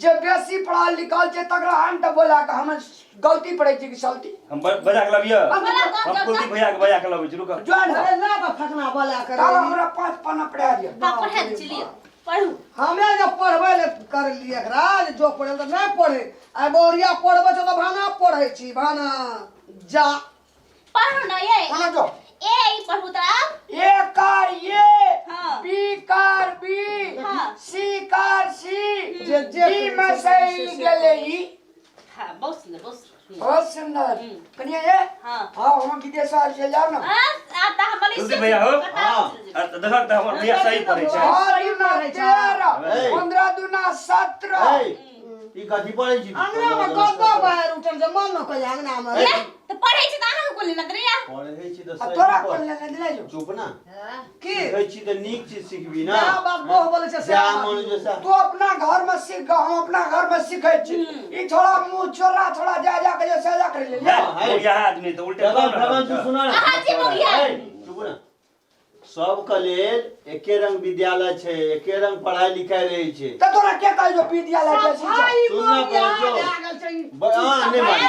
जे बेसी पढ़ल लिखल छै तकरा आन तऽ बोला के हम गलती पड़ै छै कि सलती हम बजा के लबियो। हम बोला कौन हम जाओ कुलदीप भैया के बजा के लबै छी, रुक। जोन अरे ना बा फकना बोला कर तब हमरा 5 पन्ना पढ़ा दिअ। हाँ पढ़ा दे चलिए पढ़ू। हमे जे पढ़बै ले कर लिए एकरा जे जो पढ़े तऽ नहि पढ़े आ बौरिया पढ़बै छै तऽ भाना पढ़ै छी भाना जा। पढ़ू ना ये कोना जो ए ई पढ़ू तऽ आब ए कार ए, हाँ। बी कार बी, हाँ। सी कार सी, जे जे डी में से ई गेले ई। हाँ बहुत सुंदर बहुत सुंदर। बहुत सुंदर। कनिया ये। हाँ। हाँ हम विदेश आर चल जाओ ना। हाँ आ तऽ हम मलेशिया कुलदीप भैया हो। कतार चलि जेबै। आ तऽ देखक तऽ हमर भैया सही पढ़ै छै। 4 दूना 13, ए। 15 दूना 17। ए, ई कथी पढ़ै छी? अंगना में कतऽ बाहर उठल छै मन न कहिया अंगना में। ये तऽ पढ़ै छी तऽ अहाँके कोन लेना देना या? पढ़ै छी तऽ आ सही तोरा पढ़। कोन लेने देने जो? चुप ना। की सीखै छी तऽ नीक चीज सिखबी ना। जा बात बोह बोलै छै से जा मन जे से। तू अपना घर में सीख, हम अपना घर में सीखै छी। ई छोड़ा मुंह चोरा छोड़ा जा जा के जे सजा कर ले। हाँ, है यहाँ आदमी तऽ उल्टे भगवान कोन भगवान तू सुना ना। अहाँ जी मोगिया। ए, चुप ना। सबके लेल एके रंग विद्यालय छै, एके रंग पढ़ाई लिखाई रहै छै। तऽ तोरा के कहै जो विद्यालय बेसी छै? भाई सुन ना मोगिया पहिले जो। भए गेल छै ई। हाँ, नहि मारी।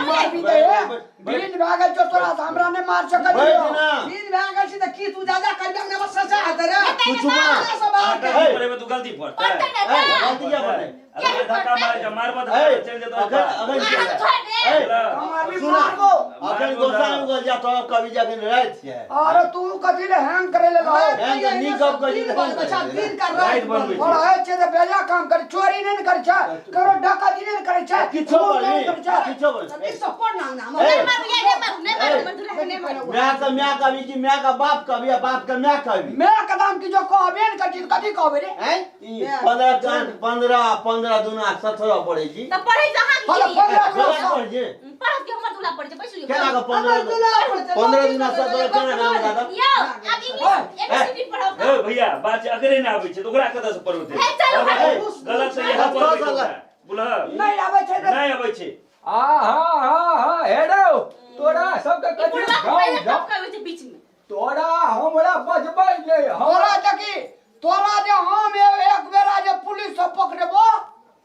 मार भी दे, बैठ, बैठ, बैठ। बीन भए गेल छौ तोरा से हमरा नहि मार सकै बैठ छियौ। ना। दिन भए गेल छै तऽ की तू जा जा करबी अंगना में सजा हेतै रे। तू चुप ना। अंगना से बाहर अहाँ कर। गलती पढ़ेबै तऽ गलती पढ़तै। पढ़तै ने ए, तऽ। गलती किया पढ़तै? अरे धक्का मारै छै, मारबो ए, तऽ चलि जेतौ। अखन अखन अहाँ छोड़ि दे। ए, हम आदमी सुना। मारबो। अखन गोसाई उगल जा तोरा कवि जाके राति छै। अरे तू कथी ले हैंग करे ले लहो? हैंग तऽ नीक गप करी दिन बनबै छै, दिन का राति राति बनबै बनबै छै। पढ़ै छै तऽ बेजा काम करै, चोरी नहि ने करै छै, ककरो डकैती नहि ने करै छै, किछो खून नहि ने बोलबी, करै छै। किछो बोलबी। तऽ नीक सँ पढ़ ना अंगना में। ए, नहि मारू ये नहि मारू नहि मारू हमर दुल्हा के नहि मारू। माय के माय कवि कि माय के बाप कवि आ बाप के माय कवि? मैं कदम की जो कहबे ने करै छी, कथी कहबे रे? हैं? ई 15 कान 15 15 दूना 17 पढ़ै छी। तऽ पढ़ै छै अहाँके हँ, तऽ की? 15 दूना गलत पढ़ै छी। पढ़त के हमर दुल्हा पढ़ै छै बैसू यौ। केना के हमर 15 दुल्हा पढ़ै छै, 15 दूना नौकरी 17 केना के दादा? यौ आब इंग्लिश एबीसीडी पढ़ाउ तऽ। हे भैया बात छै अकरे नहि आबै छै तऽ ओकरा कतऽ से पढ़ौतै? हे चलू अरे, हटू। गलत से इएह पढ़बै छै ओकरा। बुझलहक? नहि आबै छै तऽ नहि आबै छै। आ हाँ हाँ हाँ हेरो तोरा सबके ई कथी बुढ़वा के गाँव पहिले जाउ गप करै छै बीच में। तोरा हमरा बजबै नहि तोरा हमरा देखी तोरा जे हम एक बेरा जे पुलिस से पकड़ेबो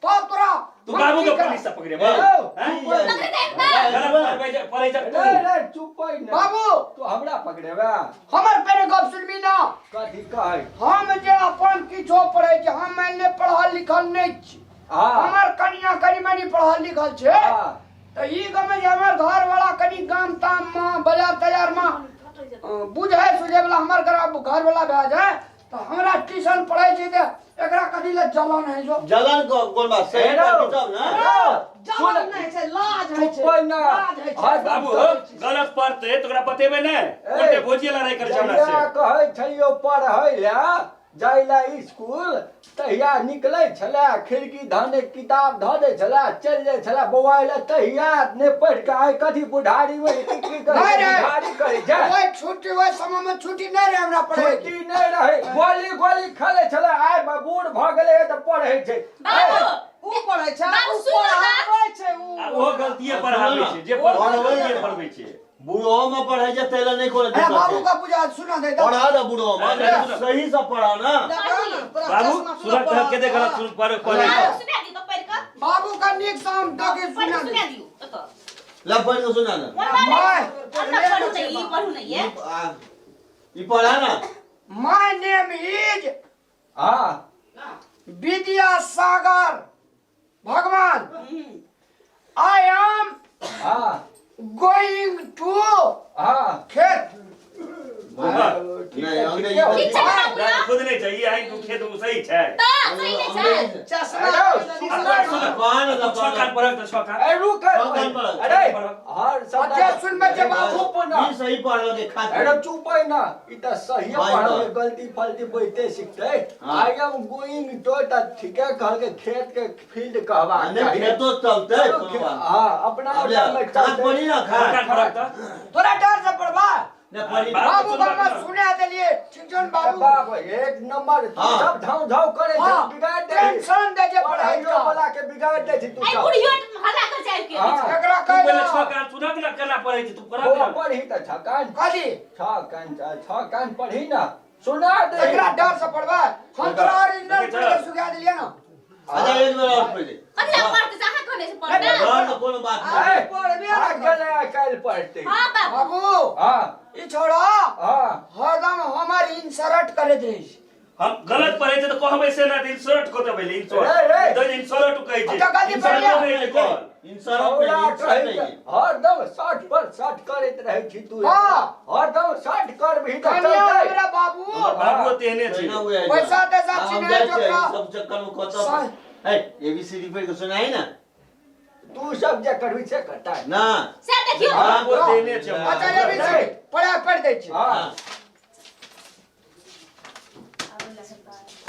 तब तोरा तू बाबू के पुलिस से पकड़ेबो? यौ, हैं? पकड़े दे ना। गलत पढ़बै छै पढ़ै छै तू। रे रे चुप नहि बाबू तू हमरा पकड़ेबे? हमर पहिले गप सुनबी ना। कथी कहै? हम जे अपन किछो पढ़ै छी, हम मानि ले पढ़ल लिखल नहि छी। हाँ। हमर कनिया कनि मनि पढ़ल लिखल छै। हाँ। तऽ ई गमे जे हमर घर वाला कनि गाम ताम मे बाजार ताजार मे बुझै सुझै वाला हमर घर वाला भए जाय तऽ हमरा ट्यूशन पढ़ै छै तऽ एकरा कथी ले जलन है जो? जलन कोन बात? सही हेलो। पढ़ी तब ना। जलन नहि छै, लाज होइ छै। चुप ना। लाज होइ छै। हाँ, बाबू हो, गलत पढ़तै तऽ ओकरा बतेबै नहि, उल्टे भोजिए लड़ाइ करै छै हमरा जहिया से। कहै छलियौ पढ़ै लए जाइ लए स्कूल तहिया निकलै छलै खिड़की धने किताब धऽ दै छलै चलि जाइ छलै बौआइ लए तहिया नहि पढ़ि कऽ आइ कथी बुढ़ारीमे की की करै नहि रे। बुढ़ारी करै छै। ओहि छुट्टी ओहि समय में छुट्टी नहि रहे हमरा पढ़ै के। छुट्टी नहि रहै, गोली गोली खेलै छलै। आइ बूढ़ भऽ गेलै तऽ पढ़ै छै। बाबू ऊ पढ़ै छै, बाबू, ऊ सुनू ना। पढ़ाबै छै ऊ। आ ओहो गलतिये पढ़ाबै छै जे पढ़बै पढ़बै ने। पढ़बै छै। बूढ़ो में पढ़ै छै तै लए नहि कोनो ए दिक्कत बाबू छै। का पूजा सुना दे दे। पढ़ा दे बूढ़ो में, अरे, लेकिन सही से पढ़ा ना। देखो ना, तोरा बाबू चश्मा सुनक सुना कहत के गलत सुन पढ़ पढ़ै बाबू सुना दियौ तऽ पढ़ि कऽ। बाबू का नीक से हम दके पढ़ि सुना कऽ दे। सुना दियौ एतऽ। ले पढ़ के सुना ना। My हम ना पढ़ू तऽ ई पढ़ू ने ये। ई पढ़ा ना। My name is हाँ विद्यासागर भगवान। I am हाँ गोइंग टू हाँ खेत। ठीक नहीं, है, अंग्रेजी ठीक है। ठीक छै बाबू ओकरा ना। खुद नहि छै ई आइ तू खेत ओ सही छै। तऽ सही नहि छै। चश्मा हेलो, सुना आ तोरा सुन कौन तू छह कान पढ़क तऽ छह कान। ए रुक छह कान पढ़क। अरे हर शब्द अच्छा सुनबै छै बाबू। चुप ना। ई सही पढ़ल के खातिर। अरे चुप है ना, ई तऽ सही भाई पढ़ल तो। गलती फलती बैठते सिखते। हाँ। I am going two तऽ ठीके कहलकै खेत के फील्ड कहबाक नहीं, चाही। खेतो चलते, चलो, कोनो बात। हाँ, अपना अब ले, अपना में खाद चलते। पड़ी ना, छह खाद। कान पढ़क तऽ। तोरा डर से पढ़बा। नहीं, पड़ी। बाबू बाबू बाबा सुना देलिए ठीक छै ने बाबू? बाप एक नंबर तू हाँ। सब झाउ झाउ करे छै हाँ, बिगाड़ दे टेंशन दे जे पढ़ाई पढ़ाइयो का। वाला के बिगाड़ दे छै तू आई सब। बुढ़ियो हल्ला कर जाय के। हाँ। एकरा तू कह पहिले छह दो। कान सुनक ने केना पढ़ै छै तू पढ़क बौआ ने। पढ़ी तऽ छह कान। कथी? छह कान पढ़ी ना सुना दे। एकरा डर से पढ़बा। हम तोरा ओरिजिनल देखै पढ़ के छह। सुखा देलिए ना। अच्छा एक बेर और पढ़ि कथी लए पढ़तै से अहाँ कहने से पढ़तै घर में कोनो बात नहीं ए, पढ़बे आ ना गेलै आइ काल्हि पढ़तै हां बाबू बाबू हाँ ई छोड़ा हाँ हरदम हमर इंसर्ट करे दे हम गलत पढ़ै छै तऽ कहबै से ना तऽ इंसर्ट कतऽ भेलै इंसर्ट रे, रे। तऽ इंसर्ट कहै छै अच्छा, गलती इंसर्ट पढ़ लिया। नहि छै कहल। इंसर्ट छौड़ा नहीं इंसर्ट कहै नहीं छै, हरदम शर्ट पर शर्ट करैत रहै छी तू हाँ। हरदम शर्ट करबही तऽ कनिया चलतै हमरा बाबू हमर बाबुओ तेहने छै ना हुए पैसा तैसा हम छिनै जाइ छियै, जोकरा। ई सब चक्कर में कतऽ ए एबीसीडी पढ़ि के सुनाही ना तू सब जे करबही से करतै ना से देखियौ बाबुओ तेहने छै हमर। अच्छा ये भी छै पढ़ा पढ़ दै छी हाँ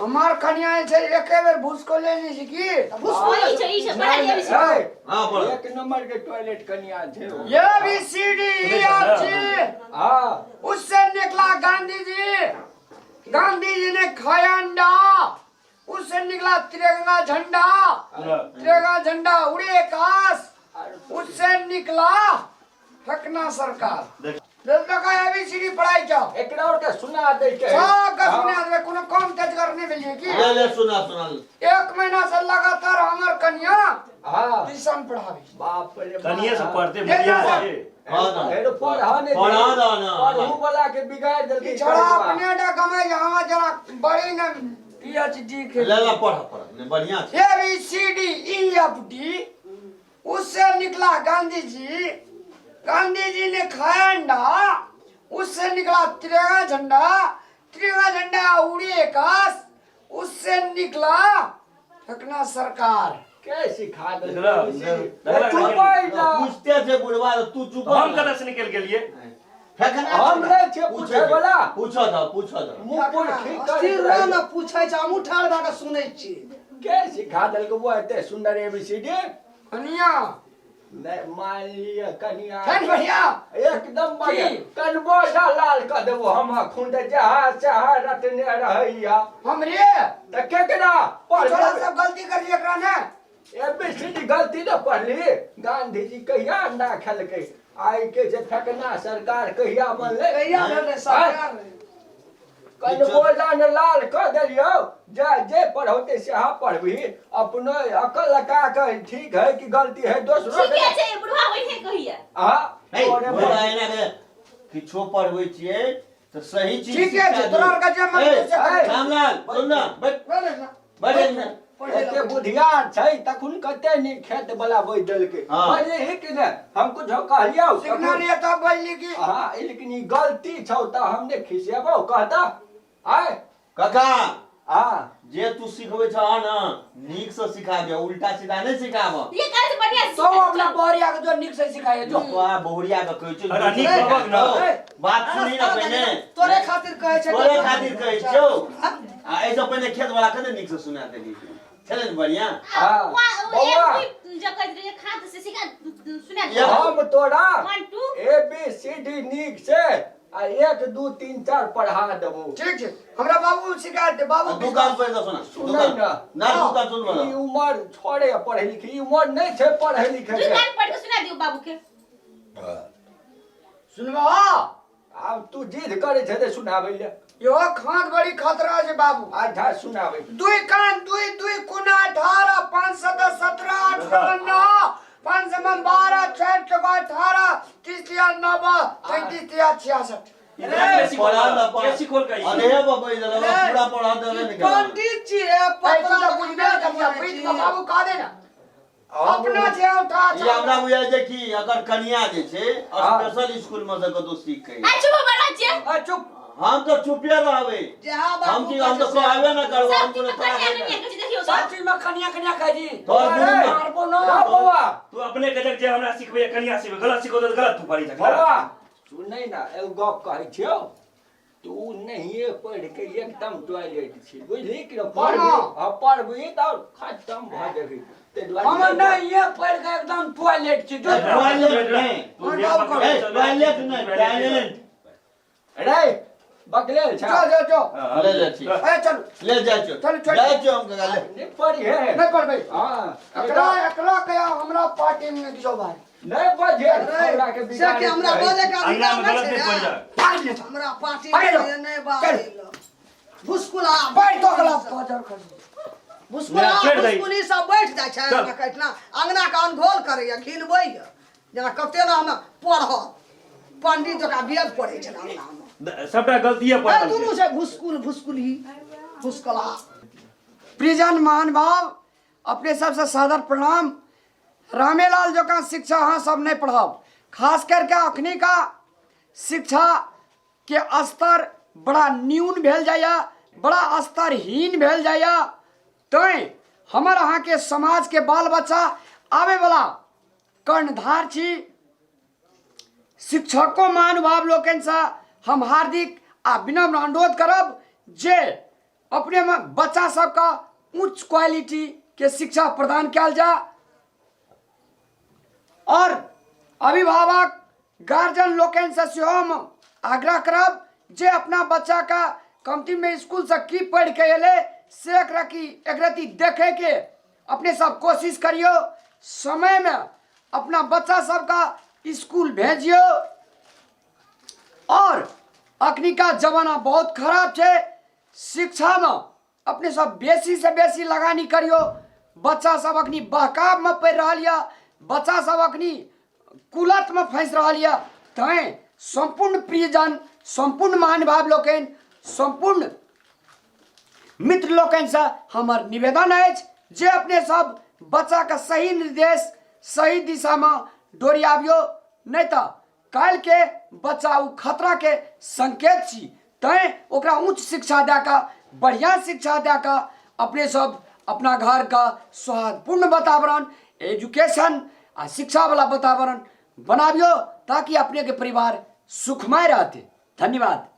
हमार कनिया जे छै एके बेर भूसकोले नहि छै की ई छै ई छै पढ़ा लिअ ई छै। ए, हाँ, पढ़। एक नंबर के टॉयलेट कनिया छै ओ। A B C D E F G हाँ उससे निकला गांधी जी गांधी जी ने खाया अंडा उससे निकला तिरंगा झंडा तिरंगा झंडा उड़े आकाश उससे निकला फकना सरकार देख। का एबीसीडी पढ़ाई जाओ एकरा और के सुना दै के सब के सुना देबै कोनो कम तेजगर नहि भेलियै की ले ले सुना सुना ले। एक महीना से लगातार हमर कनिया हाँ ट्यूशन पढ़ाबी बाप रे बाप। कनिये से पढ़ते ले बुढ़िया जा। छै हाँ ना। हेरो पढ़ा नहीं पढ़ा दो ना। पढ़ू वाला के बिगाड़ देलकै ई छोड़ा अपने टा कमाइ जे हमरा जरा बड़ी ने पीएचडी के ले ले पढ़ पढ़ नहीं बढ़िया छै A B C D E F D उससे निकला गांधी जी गांधी जी ने खाया अंडा उससे निकला तिरंगा झंडा तिरंगा झंडा उड़े आकाश उससे निकला ठकना सरकार के सिखा देखला? देलकै चुप बैठ जा। पूछते छै बुढ़वा तऽ तू चुप हम कतऽ से निकलि गेलियै फेकना हम नहि छियै पूछै वाला। पूछो दो पूछो दो मुँह पर ठीक कर स्थिर रह ना पूछै छै हमहूँ ठाढ़ भए कऽ सुनै छी के सिखा देलकै वो एते सुंदर एबीसीडी कनिया नहि मान लिअ कनिया ठन बढ़िया एकदम बढ़िया की? कनबो दा लाल कऽ देबो हम अखुन तऽ जहाँ सहा रटने रहैया हमरे तऽ केकरा पढ़ छोड़ा सब गलती कर लिया एकरा ने एबीसीडी गलती न पढ़ली गांधी जी कहिया अंडा खेलकै आइ के जे फेकना सरकार कहिया बनलै कहिया भेल रहै सरकार रहै। कनबो दान लाल कऽ देलियौ जे जे पढ़ौतै सेहा पढ़बही अपनो अकल लगा कऽ ठीक है कि गलती है दोसरो ठीके छै बुढ़वा ओहिने कहैया आ हे तोरे बुढ़वा एना के किछो पढ़बै छियै तऽ सही चीज ठीके छै, सिखा तोरा आरके जे मन ए, से कर। रामलाल सुन ना बैठ बैठ ना। बैठ ना पढ़ै एते लए। बुधियार छै तखुन कते नीक खेत बला बोइ देलकै हाँ। पहिले ही कि ने हम कुछो कहलियौ सिखना नहीं तो बोलली की हाँ लेकिन ई गलती छौ तऽ हम ने खिसेबौ कहता आय काका हाँ जे तू सिखबै छह ना नीक से सिखा दे उल्टा सीधा नहीं सिखाब ये काज बढ़िया तो अपना बोरिया के जो निक से सिखाए जो तो आ बहुरिया के कहै छौ अरे नीक कहबक ना। बात सुनी ना पहिने तोरे खातिर कहै छै तोरे खातिर कहै छौ आ एहिसँ पहिने खेत वाला कते नीक से सुना देली छलै ने बढ़िया हाँ। बौआ। या। हम तोरा 1 2 ए बी सी डी नीक से आ 1 2 3 4 पढ़ा देबो ठीक छै हमरा बाबू सिखा दे बाबू आ दुकान पर दो सुना सुनै दुकान ना। ना दुकान सुन ई बोलो उमर छोड़े पढ़े लिखे ई उमर नहीं छै पढ़े लिखे दू के कान पढ़ के सुना दियो बाबू के सुनबा आब तू जिद करे छै तऽ सुनाबै ले यो खाद बड़ी खतरा छै बाबू अच्छा सुनाबै दुई कान दुई दुई कुना 18 5 7 17 8 9 5 7 12 4 चौका 18 30 तिया 9 33 तिया 66 पढ़ा दो के सिखोलकै ई? अरे बाबा इधर पूरा पढ़ा देबे ने पंडित जी रे ऐ तू पतरा तो बुझबे करिया प्रीत के बाबू कह दे ना अपना छै उठा ई हमरा बुझाइ छै कि अगर कनिया जे छै हाँ। स्पेशल स्कूल में से कतौ सीख के आ चुप बड़ा छै आ चुप हम तो चुपे रहबै जहाँ हम बाबू की हम तो कहबे ना करबो हम सब कोनो चीज में कनिया तोरा कनिया कहै छै देखियौ सब चीज में कनिया कनिया कह जी तोहर अरे, गुरु मारबो ना ना बौआ तू अपने के जे हमरा सिखबै कनिया सिखबै गलत सिखौ तऽ गलत तू पढ़ी सकला बौआ सुनै ना एगो गप कहै छियौ तू नहिए पढ़ि के एकदम टॉयलेट छी बुझली कि पढ़बी हाँ। हाँ पढ़बी तऽ खत्म भऽ जेबही ताहि दुआरे हम नहीं ये पढ़ के एकदम टॉयलेट छी जो टॉयलेट नहीं तू ए, टॉयलेट नहीं टैलेंट रे बकलेल छ जो जो जो ले ले ठीक ए चल ले जाइ छियौ चल, चल। जाइ छियौ हम काका ले नहीं पढ़िहे नहीं पढ़बै हाँ एकरा एकरा कया हमरा पार्टी में दियो भाई नहीं बजे हमरा के से कि हमरा बजे के अंगना अधिकार में नहि गलत छै नहीं पड़ रे। जा भाग ले हमरा पार्टी आगे जाओ। में नहि चल। बाजै भुसकुला बैठ तो गला बाजार कर भुसकुला नहि, छोड़ि दही। भुसकुली सब बैठ जाइ छै चल। अंगना कहिना अंगना के अनघोल करैया घिनबैया जेना कते ने हम पढ़त पंडित जकाँ वेद पढ़ै छै अंगना मे। सबटा गलतीये ए, पढ़ल दुनू छै। छै भुसकुल भुसकुली भुसकला। प्रिजन महानुभाव, अपने सबसे सादर प्रणाम। रामेलाल जकाँ शिक्षा अहाँ सब नहीं पढ़ब। खास करके अखनी का शिक्षा के स्तर बड़ा न्यून भेल जाइए, बड़ा स्तरहीन भेल जाइए। तैँ हमर अहाँके समाजके बाल बच्चा आबैवला कर्णधार छी। शिक्षको महानुभाव लोकनिसँ हम हार्दिक आ विनम्र अनुरोध करब जे अपने बच्चा सबके उच्च क्वालिटी के शिक्षा प्रदान कयल जाय और अभिभावक गार्जियन लोकनिसँ सेहो हम आग्रह करब जे अपना बच्चाके कमतीमे स्कूलसँ की पढ़ि के एलै से एकरा की एकरत्ती देखैके अपने सब कोशिश करियौ। समयमे अपना बच्चा सबके स्कूल भेजियौ। और अखनिका जमाना बहुत खराब छै, शिक्षामे अपने सब बेसी से बेसी लगानी करियौ। बच्चा सब अखनी बहकावमे पड़ि रहल यऽ, बच्चा सब अखनी कुलतमे फँसि रहल यऽ। तैँ सम्पूर्ण प्रियजन, सम्पूर्ण महानुभाव लोकनि, सम्पूर्ण मित्र लोकनिसँ हमर निवेदन अछि जे अपने सब बच्चाके सही निर्देश सही दिशामे डोरियाबियौ, नहि तऽ काल्हिके बच्चा ओ खतराके संकेत छी। तैँ ओकरा उच्च शिक्षा दए कऽ, बढ़िआँ शिक्षा दए कऽ अपने सब अपना घरके सौहार्दपूर्ण वातावरण, एजुकेशन आ शिक्षावला वातावरण बनाबियौ ताकि अपनेके परिवार सुखमय रहतै। धन्यवाद।